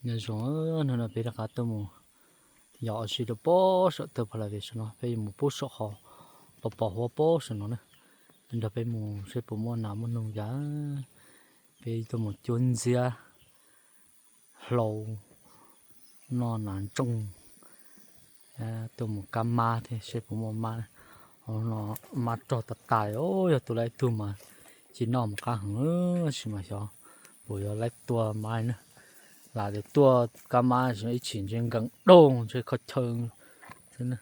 Nyob zoo, hnub no peb rov qab tuaj mus yos ua si rau pem saum tawg pha la vej saum no, peb yuav mus pem saum qhov pos pos huab pem saum no na. Nrog peb mus seb puas muaj nas muaj noog cas. Peb tuaj mus cuab ntxiab hlau noj nas ntsooj, tuaj mus kab mab thiab seb puas muaj mab. Hauv no mab rog tas tas, yog tua lawm ib tug mas cia noj mus qab heev, tab sis mas xyov puas yuav lawv tua mab na. Lam tias tuaj kab mab ib chim ntshe nkees doog ntshe kho chaw xwb na.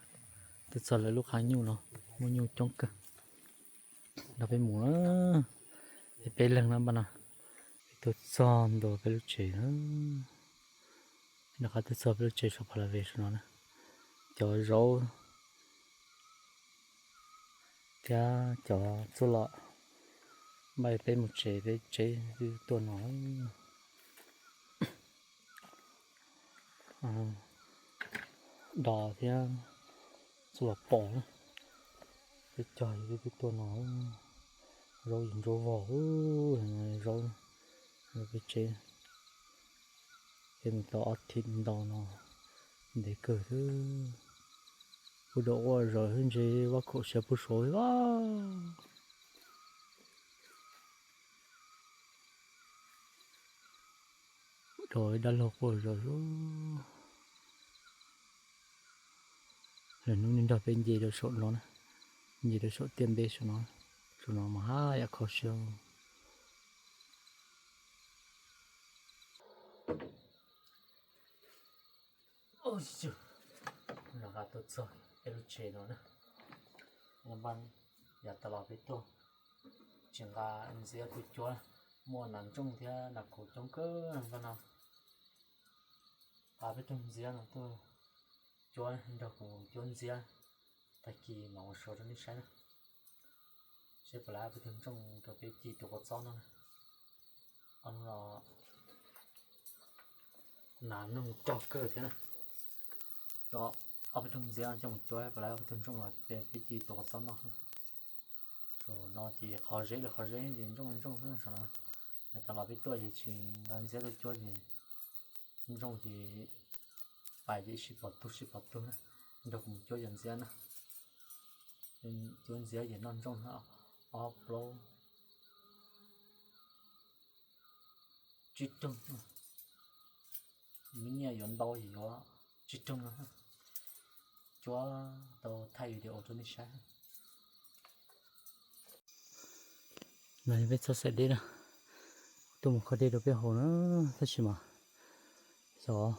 Twb txog lawv lub qab nyuj no, muaj nyuj coob kawg. Nrog peb mus na, peb leeg na npaj no, peb tuaj txog ntua peb lub tsev na. Rov qab tuaj txog peb lub tsev saum pha la vej saum no na. Cov zaub thiab cov txuj lom, npaj peb mus tsev, peb tsev twb tuaj no. Dos thiab txuj lom pom na, peb cog twb tuaj no. Zaub yim ntsuab vog, zaub, zaub peb tsev, peb mus tau ob thib ntau no, ntev kawg xwb. Kuv dua quaj zom xwb ntshe vaj khaum siav puag saud vaj. Rau ib dab laug quaj zom zom. Lwm hnub nej nrog peb nce rau saum no na, nce rau saum tiaj npeb saum no, saum no mas haj yam kho siab. Rov qab tuaj txog peb lub tsev no na. Yav tas los peb tuaj tsis nqa ntxiab tuaj cuab, muaj nas ntsooj thiab nas khaum coob kawg npaj no. Nqa peb tug ntxiab no tuaj cuab, nrog kuv cuab ntxiab, tag kis mam ua suav rau nej saib na. Seb puas laib ob peb tug ntsooj rau peb ci tua kua txob no na. Ob hnub no nas noog rog kawg thiab na. Coj ob peb tug ntxiab coj mus cuab puas laib ob peb tug ntsooj los peb ci tua kua txob noj xwb. Saum no ces qhov zeb li qhov zeb ces ntsooj ntsooj xwb saum no. Yav tas los peb tuaj ces tsis nqa ntxiab tuaj cuab ces ntsooj ces pais ces sib pov tug sib pov tug na. Nrog kuv mus cuab cov ntxiab na. Cuab ntxiab ces noj ntsooj ob plaub tsib rooj. Me nyiaj yuav ntau ces yuav tsib rooj no. Cuab tau thaij video rau nej saib. No yog peb txoj xaim dej na, tuaj mus kho dej rau peb haus na, tab sis mas xyov puas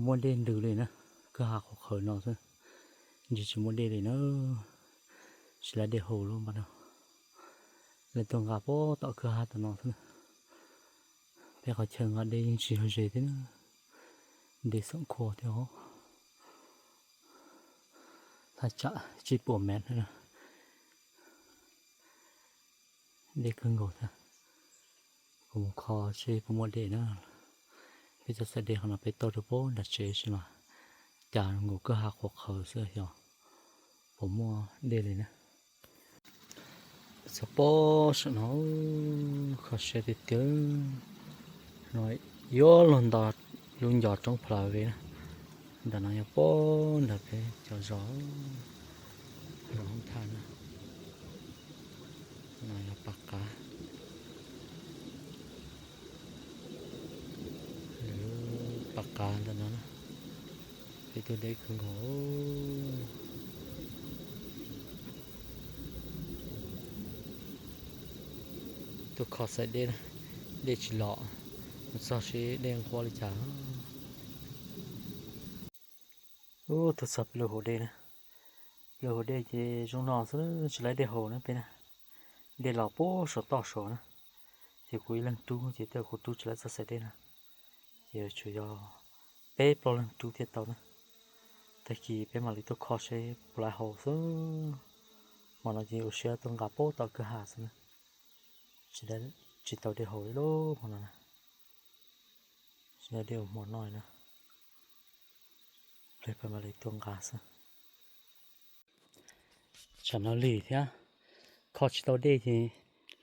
muaj dej ntws li na, kwj ha qhuav qhawv no xwb, ntshe tsis muaj dej li na, tsis laib dej haus lawm npaj no. Lawv tuaj nqa puag tom kwj ha tom no xwb na. Peb qhov chaw nqa dej yeej tsis yog ze thiab na, dej xoom khua thiab os. Thaj tsam tsib puas mev na, dej kawg nkaus thiab. Kuv mus kho seb puas muaj dej na. Peb txoj xaim dej qhov no peb tauj rau puag nram tsev tab sis mas cas nkaus kwj ha qhuav qhawv xwb xyov puas muaj dej li na. Txog puag saum no, kho siab tiag tiag. No yuav luag nto lub ncov roob pha la vej na. Ntawm no yog puag nram peb cov zos, zos Hoob Thaj na. No yog pas qav, lub pas qav ntawm no na. Peb tuaj deb kawg nkaus. Tuaj kho xaim dej na, dej tsis los, mus txog seb dej nqhuab li cas. Ub, tuaj txog peb lub hauv dej na. Peb lub hauv dej ces zoo no xwb, tsis laib dej haus na peb na. Dej los puag saum toj saud na, ces kuv ib leeg rub ces tej kuv rub tsis laib txoj xaim dej na. Ces tsuas yog peb plaub leeg rub thiaj tau na. Tag kis peb mam li tuaj kho seb puas laib haus xwb. Hmo no ces ua siab tuaj nqa puag tom kwj ha xwb na. Tsis tau dej haus li lub hmo no na. Tsis laib dej ua hmo noj li na. Peb mam li tuaj nqa xwb. Tsam no lig thiab, kho tsis tau dej ces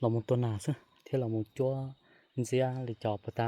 los mus tua nas xwb thiab los mus cuab ntxiab li cov puag ta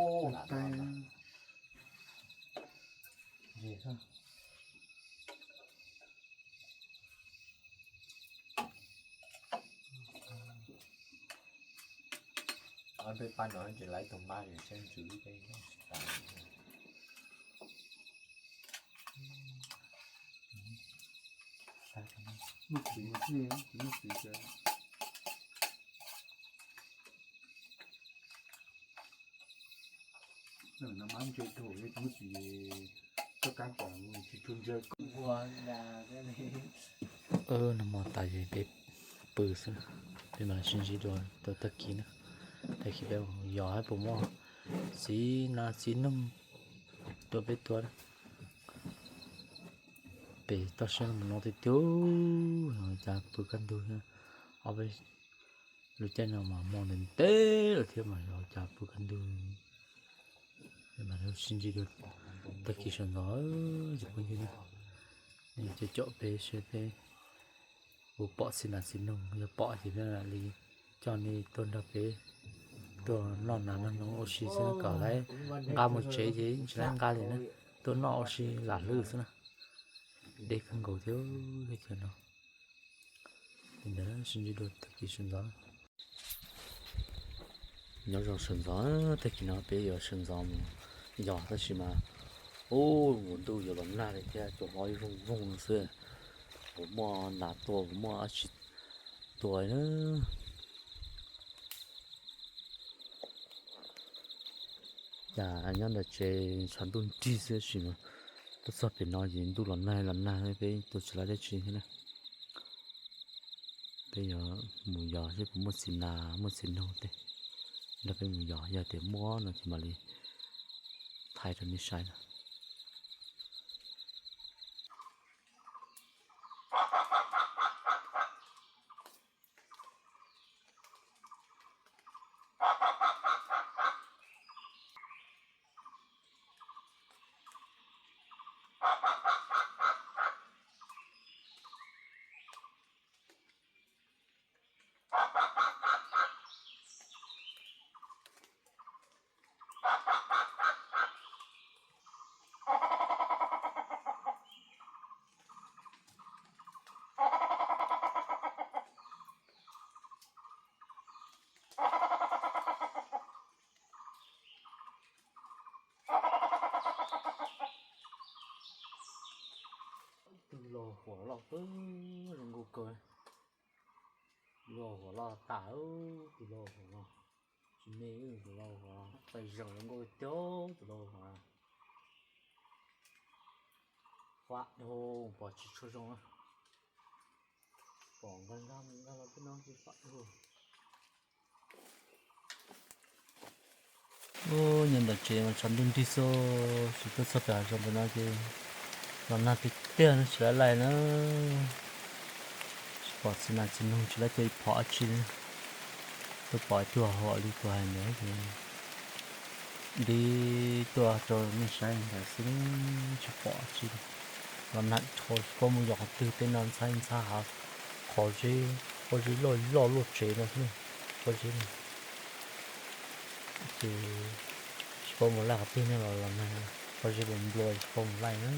Tais. Peb pab no ces lawv tus mab ces seb ntsws peb. Muaj txiv, muaj txiv, muaj txiv. No mas ntse dhau, muaj txiv, toj kab pom tsis tshua ntse. Nag hmo tas ces peb pw xwb, peb mam sib ntsib dua tag kis na. Tag kis peb yos hab puas muaj txiv nas txiv noog rau peb tua. Pem toj siab mus no tiag tiag, cas pw kaj ntug. Ob peb lub caij no mas hmo ntev ntev lawm thiab mas yog cas pw kaj ntug. Mas sib ntsib dua tag kis sawv ntxov, cov phooj ywg na. Nej caum caum peb seb peb Kuv pom txiv nas txiv noog, yog pom ces peb mam li coj nej tuaj nrog peb tuaj noj nas noj noog ua si xwb, kom lawv nqa mus tsev ces tsis lawv nqa li na, tuaj noj ua si lam hlwb xwb na. Deb kawg nkaus thiab teb chaws no. Li ntawd sib ntsib dua tag kis sawv ntxov. Nyob zoo sawv ntxov, tag kis no peb yuav sawv ntxov mus yos tab sis mas ub, ntuj yuav los nag li thiab, cua hlob voog voog no xwb. Puas muaj nas tua, puas muaj dab tsi tua na. Cas nyob ntawm tsev tshav ntuj nrig xwb tab sis mas tuaj txog pem no ces ntuj los nag los nag, peb tua tsis tau dab tsi thiab na. Peb yuav mus yos seb puas muaj txiv nas muaj txiv noog tej, nrog peb mus yos, yog tias muaj no ces mam li thaij rau nej saib na. Tus laus huam loj kawg, zoo nkauj kawg. Tus laus huam loj tas, tus laus huam no tsis me, tus laus huam no txaij zeeg zoo nkauj tiag, tus laus huam no. Fam dhau, pom tsis tshua zoo na. Pom nkag nkag nkag los peb no ces fam dhau. Ub, nyob ntawm tsev mas tshav ntuj nrig xwb, tsis tuaj txog pem hav zoov pem no ces los nag tiag tiag no, tsis laib laij na. Tsis pom txiv nas txiv noog, tsis laib tua ib phom dab tsi li. Tuaj pom ib tug hauv li kuv hais ntawd ces nti tuaj rau nej saib ntawd xwb, tsis pom dab tsi li. Los nag dhau, tsis paub mus yos qhov twg, tej no ntxhab ntxhab hav, qhov zeb, pob zeb loj loj luaj tsev no xwb, pob zeb no. Ces tsis paub mus laij qhov twg ne, los los nag, pob zeb nplua nplua tsis paub mus laij na.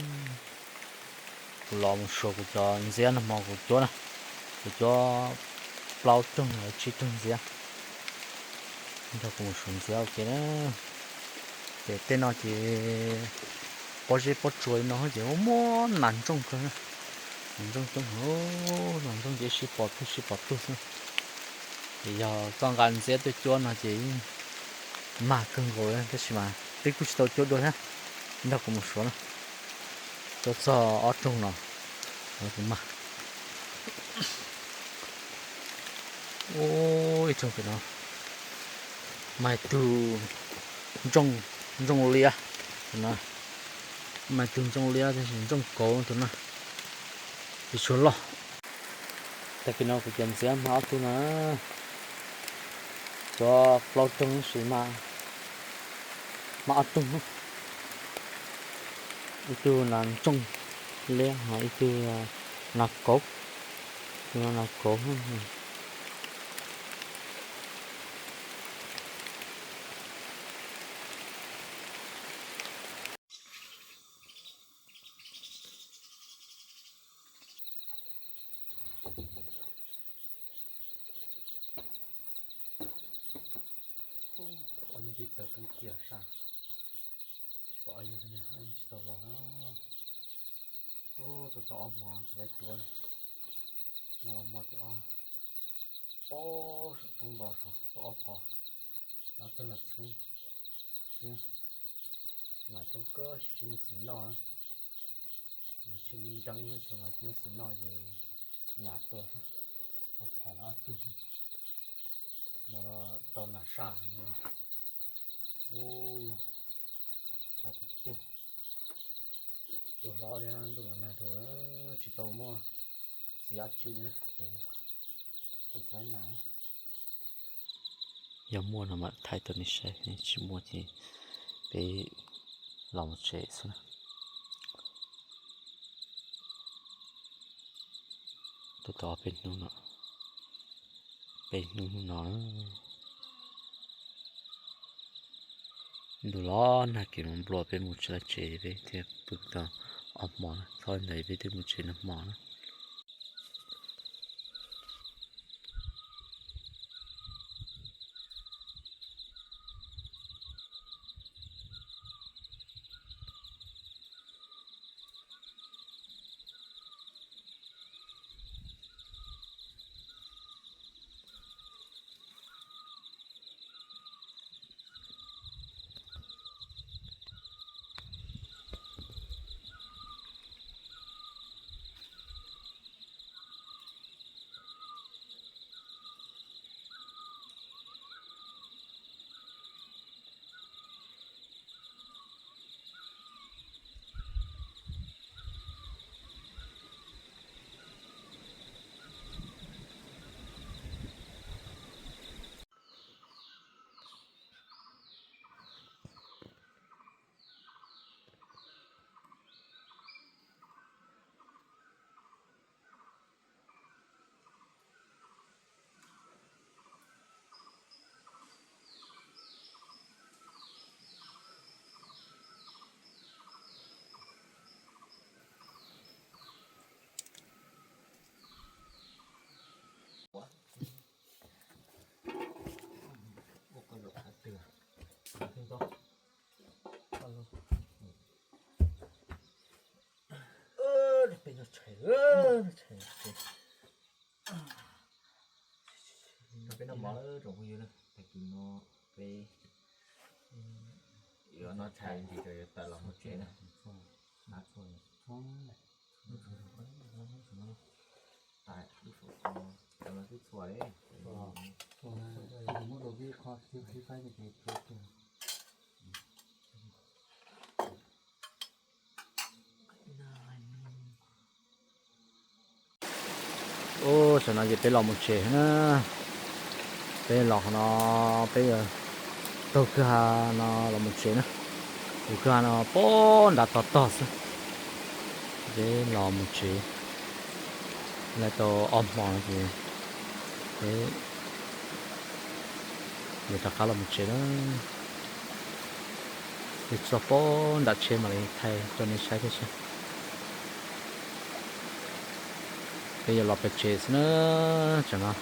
Kuv los mus suav kuv cov ntxiab no hmo kuv cuab na, kuv cuab plaub rooj los tsib rooj ntxiab. Nrog kuv mus suav ntxiab ua ke na. Ces tej no ces pob zeb pob tsuas li no ces muaj nas ntsooj kawg na. Nas ntsooj coob heev, nas ntsooj ces sib pom tug sib pom tug xwb. Ces yog koj nqa ntxiab tuaj cuab no ces yeej mag kawg nkaus li, tab sis mas peb kuj tsis tau cuab dua thiab. Nrog kuv mus suav na. Cuab txog ob rooj no, kuv mag. Ub, ib rooj pem no mas tus ntsooj, ntsooj liab, tus no mas tus ntsooj liab tab sis ntsooj kauv tus no, tsis tshua loj. Tag kis no kuv cov ntxiab mag ob tug no, cov plaub rooj tab sis mag, mag ob tug na. Ib tug nas ntsooj liab, ib tug nas kauv, tus no nas kauv. Ob nyuag peb tawg koob kiag sab, tsis pom ob nyuag, ob nyuag tsis tau los. Ub, tuaj tau ob hmo tsis laib tua. Hmo, hmo tim ob, ob saum roob nto saud tau ob phom, ob tug nas txheeb xwb. Nas coob kawg, tsis muaj txiv noj na. Nas tsheb nteeb nteeb xwb mas tsis muaj txiv noj ces nyas tuaj xwb. Ob phom no ob tug, no tau nas saj. Ub, sab tiag tiag. Cua hlob thiab ntuj los nag dhau, tsis tau muaj txiv dab tsi li na, ces tau tsis laib nas. Yog muaj no mam thaij rau nej saib, tsis muaj ces peb los mus tsev xwb na. Tuaj tau ob peb hnub no, peb hnub no, ntuj los nag kev nplua peb mus tsis tau tsev peb thiaj pw tau ob hmo, txhob ntawd peb twb mus tsev nag hmo na. Peb noj mov lawm tsoom phooj ywg na, tag kis no peb yuav noj tshais ntsis rau yuav tawm los mus tsev na. Ub, tam no ces peb los mus tsev na. Peb los qhov no, peb taug kwj ha no los mus tsev na. Tus kwj ha no poob nram tog tog xwb. Peb los mus tsev, lawm tau ob hmo no ces peb yuav rov qab los mus tsev na. Peb txog poob nram tsheb mam li thaij rau nej saib thiab seb. Peb yuav los pem tsev xwb na, tam no.